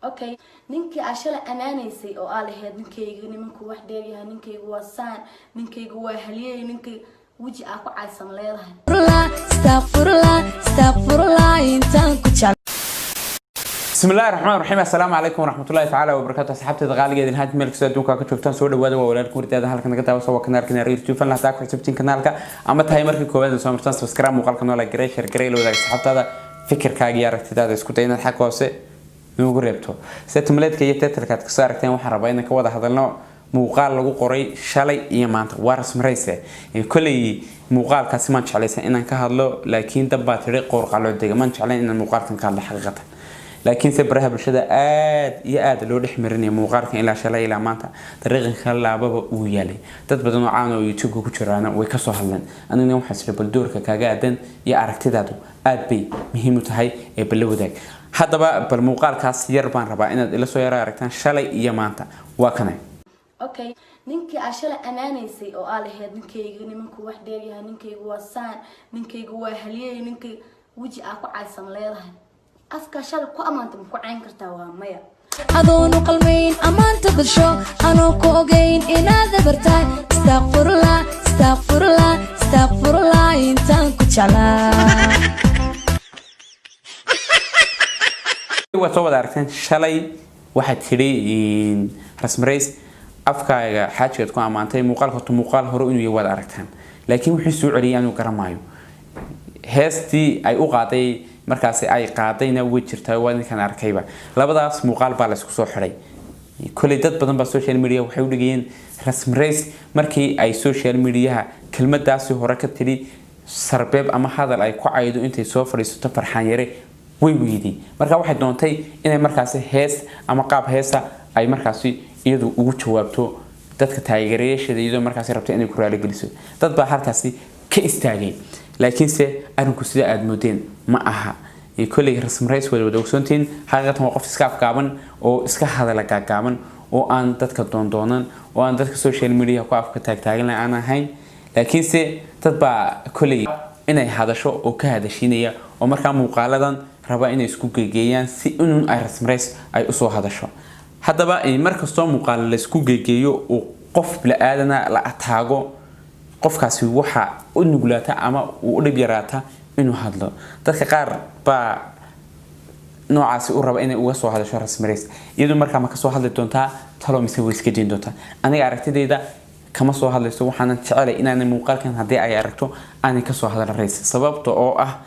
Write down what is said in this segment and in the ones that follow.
Okay, ninkii aa shalay ammaanaysay oo aa lahayd ninkayga nimanku wax dheeryahay, ninkaygu waa saan, ninkaygu waa halyeey, ninkay weji aa ku caysan leedahay. Astaqfurullah, astaqfurullah, intaan ku jecel. بسم الله الرحمن الرحيم، السلام عليكم ورحمة الله تعالى وبركاته. أصحابتي غالية هاد meel kasta adduunka ka joogtaan, soo dhawaada. Waa walaalka wardaada halkan naga daawaso, waa kanaalka YouTube. Fadlan hadaa ku xisabtiin kanaalka ama tahay markii koowaad soo martaan, subscribe, muuqaalka noo like garay, share garay, la wadaag asxaabtaada. Fikirkaaga iyo aragtidaada isku day inaad xagga hoose noogu reebto. Sida thumbnailka iyo titleka aad kasoo aragteen, waxaan rabaa inaan ka wada hadalno muuqaal lagu qoray shalay iyo maanta, waa rasmarayse. Kolley muuqaalkaasi maan jeclaysan inaan ka hadlo, laakiin dab baa tidhi qoorqaloo dega. Maan jeclayn inaan muuqaalkan ka hadlo xaqiiqatan, laakiinse baraha bulshada aad iyo aad loo dhex marinaya muuqaalkan ilaa shalay ilaa maanta. Dariiqan laababa uu yaalay, dad badan oo caan oo YouTube-ka ku jiraana way kasoo hadleen. Anigana waxaa isiri bal doorka kaaga aadan iyo aragtidaadu aad bay muhiim u tahay ee balla wadaag. Haddaba bal muuqaalkaas yar baan rabaa inaad ila soo yara aragtaan, shalay iyo maanta, waa kana. Okay, ninkii aa shalay ammaanaysay oo aa lahayd ninkayga nimanku wax dheeryahay, ninkaygu waa saan, ninkaygu waa halyeey, ninkay weji aa ku caysan leedahay. Afkaa shalay ku ammaanta ma ku cayn kartaa? Waa maya. Adoonu qalmayn ammaanta bulsho, anoo ku ogayn inaad abartahay. Astaqfurullah, astaqfurullah, astaqfurullah, intaan ku jeclaa. Waad soo wada aragteen, shalay waxaad tidhi rasmarays afkaaga xaajigaad ku ammaantay. Muuqaalka horta muuqaal hore inuu yahay waad aragtaan, laakiin wuxuu soo celiyay anuu garamaayo. Heestii ay u qaaday markaasi ay qaadayna way jirtaa, waa ninkan arkayba. Labadaas muuqaal baa laysku soo xidhay. Koley dad badan baa social media waxay u dhigayeen rasmarays markii ay social mediaha kelmadaasi hore ka tidhi sarbeeb ama hadal ay ku caydo intay soo fadhiisato Farxaan Yare way weyday. Marka waxay doontay inay markaasi hees ama qaab heesa ay markaasi iyadu ugu jawaabto dadka taageerayaasheeda, iyadoo markaasi rabtay inay ku raaligeliso. Dad baa halkaasi ka istaagay, laakiinse arrinku sida aada moodeen ma aha. Kolley rasmarays wada wada ogsoontihiin, xaqiiqatan waa qof iska afgaaban oo iska hadala gaagaaban oo aan dadka doondoonan oo aan dadka social media ku afka taagtaagan aan ahayn. Laakiinse dad baa kolley inay hadasho oo ka hadashiinaya oo markaa muuqaaladan raba inay isku geegeeyaan si inun ay rasmarays ay usoo hadasho. Haddaba markastoo muuqaal laysku geegeeyo uu qof bili-aadana la ataago, qofkaasi waxa u nuglaata ama uu u dhib yaraata inuu hadlo. Dadka qaar baa noocaasi u raba inay uga soo hadasho rasmarays. Iyadu markaa ma kasoo hadli doontaa talo mise way iska dayn doontaa? Aniga aragtidayda kama soo hadlayso. Waxaanan jecelay inaanay muuqaalkan haddii ay aragto aanay kasoo hadal rays, sababta oo ah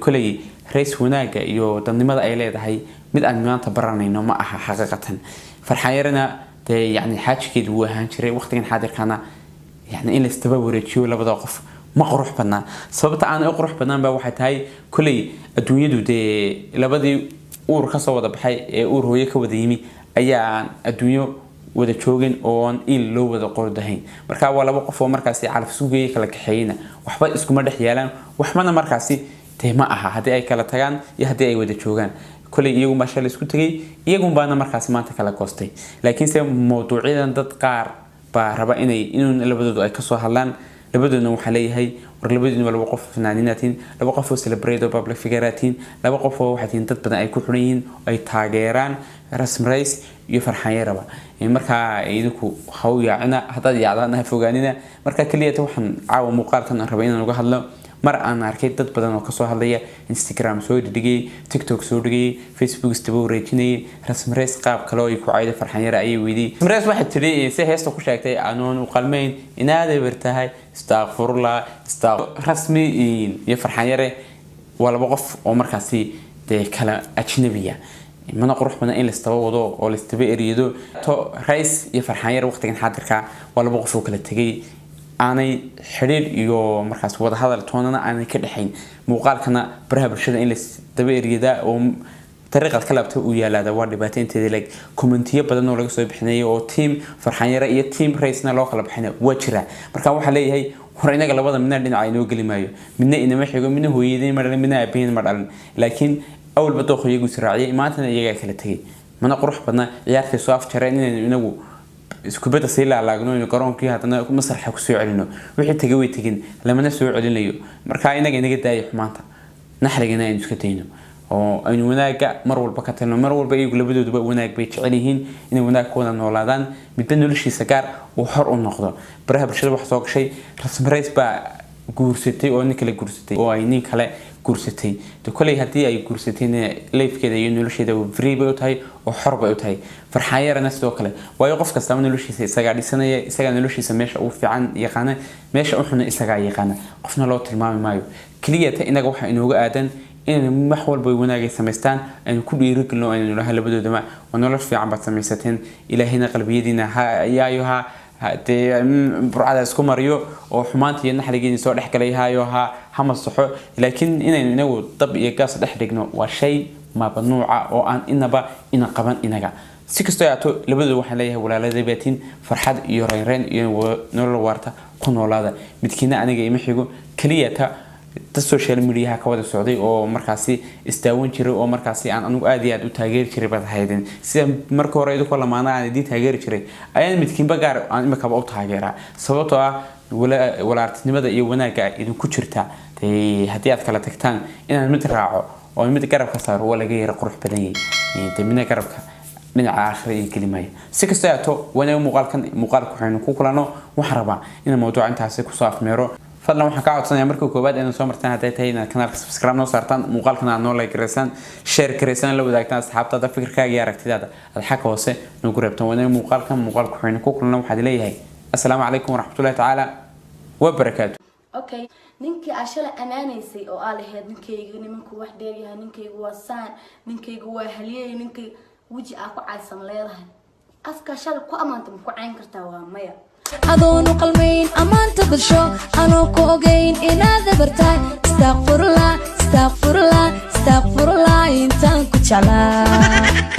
koley rays wanaaga iyo dadnimada ay leedahay mid aan maanta baranayno ma aha xaqiiqatan. Farxaan Yarana dee yani xaajigeedu wuu ahaan jiray. Waqtigan xaadirkana yani in laisdaba wareejiyo labada qof ma qurux badnaa. Sababta aanay u qurux badnaan ba waxay tahay koley adduunyadu dee labadii uur kasoo wada baxay ee uur hooye ka wada yimi ayaan adduunyo wada joogin oon il loo wada qordahayn. Marka waa laba qof oo markaasi calaf isku geeyay kala kaxeeyena, waxba iskuma dhex yaalaan, waxbana markaasi dee ma aha haddii ay kala tagaan iyo haddii ay wada joogaan. Koley iyagunbaa shalay isku tegay, iyagunbaana markaasi maanta kala goostay. Laakiinse mawduucyadan dad qaar baa raba inay inuu labadoodu ay kasoo hadlaan. Labadoodna waxaa leeyahay, war labadoodna waa laba qof fanaaniinaatiin, laba qof oo celebrate oo public figure-aatiin, laba qof oo waxay tihiin dad badan ay ku xiran yihiin, ay taageeraan, Rasmi Rays iyo Farxaan Yaraba. Markaa idinku ha u yaacina, haddaad yaacdaan ha fogaanina. Marka keliyata waxaan caawa muuqaalkan aan rabay inaan uga hadlo mar aan arkay dad badan oo kasoo hadlaya, Instagram soo dhigayay, TikTok soo dhigayay, Facebook isdaba wareejinayay. Rasmareys qaab kale oo ay ku caydo Farxan Yare ayay weydiiyey. Rasmareys waxay tidhi, si heesta ku sheegtay, anoon u qalmayn inaad eber tahay, istaaqfurullah. Rasmi iyo Farxan Yare waa laba qof oo markaasi dee kala ajnabiya, mana qurux badan in laistaba wado oo laistaba eriyado. To Rays iyo Farxaan Yar waqtigan xaadirka waa laba qof oo kala tegay, aanay xidhiidh iyo markaas wadahadal toonana aanay ka dhexayn. Muuqaalkana baraha bulshada in laisdaba eriyadaa oo dariiqaad ka laabta uu yaalaada waa dhibaato inteeda leeg. Commentiyo badan oo laga soo bixinaya oo team Farxaan Yare iyo team Raysna loo kala bixinaya waa jira. Marka waxaa leeyahay, war inaga labada midna dhinaca inoo geli maayo, midna inama xigo, midna hooyadeen ma dhalin, midna aabaheen ma dhalin. Laakiin awalba dooq iyagu israaciyay, maantana iyagaa kala tegay. Mana qurux badna ciyaartay soo afjareen inaynu inagu iskubadda sii laalaagno, inu garoonkii haddana masraxa kusoo celino. Wixii tegay way tegin, lamana soo celinayo. Marka inaga inaga daaya xumaanta, naxrigana aynu iska dayno. Oo aynu wanaagga mar walba ka talno. Mar walba iyagu labadooduba wanaag bay jecel yihiin, inay wanaag ku wada noolaadaan, midba noloshiisa gaar uu xor u noqdo. Baraha bulshada waxa soo gashay Rasmi Rays baa guursatay oo nin kale guursatay oo ay nin kale guursatay. De koley haddii ay guursatayna, lifekeeda iyo nolosheeda free bay u tahay oo xor bay u tahay. Farxaan Yarana sidoo kale, waayo qof kastaba noloshiisa isagaa dhisanaya, isagaa noloshiisa meesha ugu fiican yaqaana, meesha u xuna isagaa yaqaana, qofna loo tilmaami maayo. Keliya ta inaga waxaa inooga aadan inaynu wax walba wanaagay samaystaan aynu ku dhiirigelino, aynu nolaha labadoodaba waa nolol fiican baad samaysateen, Ilaahayna qalbiyadiina ha yaayo, ha dee burcada isku mariyo oo xumaanta iyo naxligeedii soo dhexgalay hayo ha masaxo. Laakiin inaynu inagu dab iyo gaas dhex dhigno waa shay mabanuuca oo aan inaba ina qaban inaga. Si kastoo ahaato, labadooda waxaan leeyahay walaalada baatiin, farxad iyo reynreyn iyo nolol waarta ku noolaada. Midkiina aniga ima xigo, keliya ta dad social mediaha ka wada socday oo markaasi isdaawan jiray oo markaasi aan anigu aad iyo aad u taageeri jiray baad ahaydeen. Sida marka hore idinkoo lamaana aan idiin taageeri jiray ayaan midkiinba gaar aan imikaba u taageeraa, sababtoo ah walaaltinimada iyo wanaagga idinku jirta. Dee haddii aad kala tagtaan, inaan mid raaco oo mid garabka saaro waa laga yara qurux badan yahay, dee midna garabka dhinaca aakhira iyo geli maayo. Si kastoo ahaato, wanaag muuqaalkan muuqaalka waxaynu ku kulano. Waxaan rabaa inaan mawduuca intaasi kusoo afmeero. Fadlan waxaan kaa codsanaya marka koowaad inaad soo martaan hadday tahay inaad kanaalka subscribe noo saartaan, muuqaalkan aad noo like garaysaan, share garaysaan, la wadaagtaan asxaabtaada, fikirkaaga iyo aragtidaada aad xagga hoose noogu reebtaan. Wanaag muuqaalkan muuqaalka waxaynu ku kulano. Waxaad leeyahay assalaamu calaykum waraxmatullahi tacaala wabarakaatu. Okay, ninkii aa shalay ammaanaysay oo aa lahayd ninkayga nimanku wax dheeryahay, ninkaygu waa saan, ninkaygu waa halyeey, ninkayga weji aa ku caysam leedahay, afkaa shalay ku ammaanta ma ku cayn kartaa? Waa maya. Adoonu qalmayn ammaanta bulsho, anoo ku ogayn inaad ebartahay. Istaaqfurla, istaaqfurla, istaaqfurla, intaan ku jeclaa.